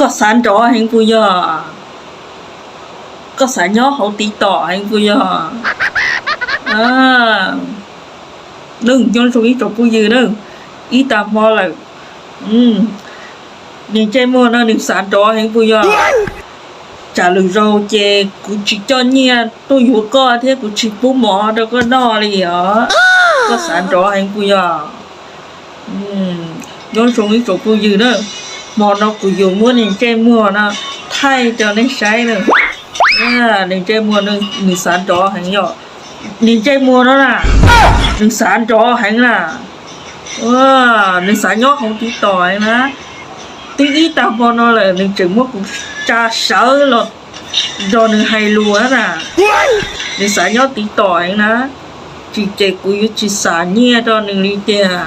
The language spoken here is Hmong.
Koj xav nrov heev puas yog? Koj xav nyob hauv TikTok heev puas yog? Nyob zoo ib tsoom phooj ywg na, ib tag hmo lawm, niag ntsej muag no nws xav nrov heev puas yog? Tsam lwm zaus ces kuv tsis coj nyiaj tuaj yuav koj thiab kuv tsis pub mov rau koj noj li os. Koj xav nrov heev puas yog? Nyob zoo ib tsoom phooj ywg na, hmo no kuv yuav muab niag ntsej muag no thaij rau nej saib na. Niag ntsej muag nws xav nrov heev yom. Niag ntsej muag no na, nws xav nrov heev na. Nws xav nyob hauv TikTok heev na. Twb ib tag hmo no lawm nws tseem muab kuv tsa sawv los nrog nws hais lus na. Nws xav nyob TikTok heev na, tsis ces kuv yuav tsis xam nyiaj rau nws li tiag.